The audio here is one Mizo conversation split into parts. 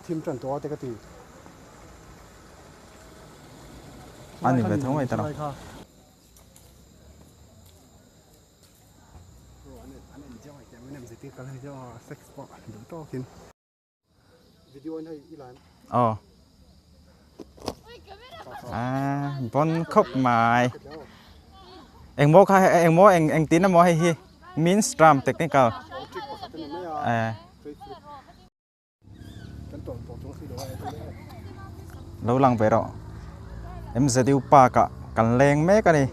Thim tan tawh a te ka ti. A ni ve tho mai ta lo. Aw. À, bon khop mai. Engmaw kha engmaw eng engtin emaw hei hi Minstram technical. Eh. Lo lang ve rawh. MZU park ah kan leng mek a ni.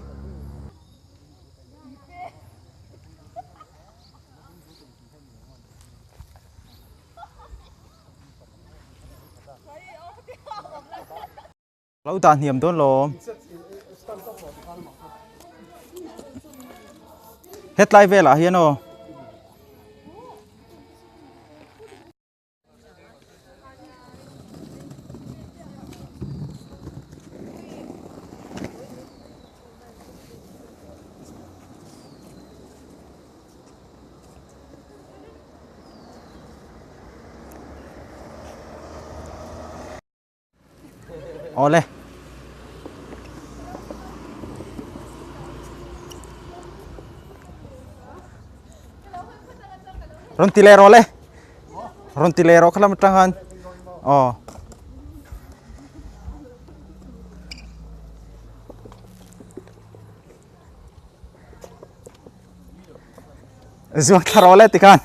Lo dah hniam dawn lo. Hetlai velah hian aw. Awle. Rawn ti leh rawh le. Rawn ti leh rawh khalam atang khan. Aw. Zuang thla rawh le tikhan.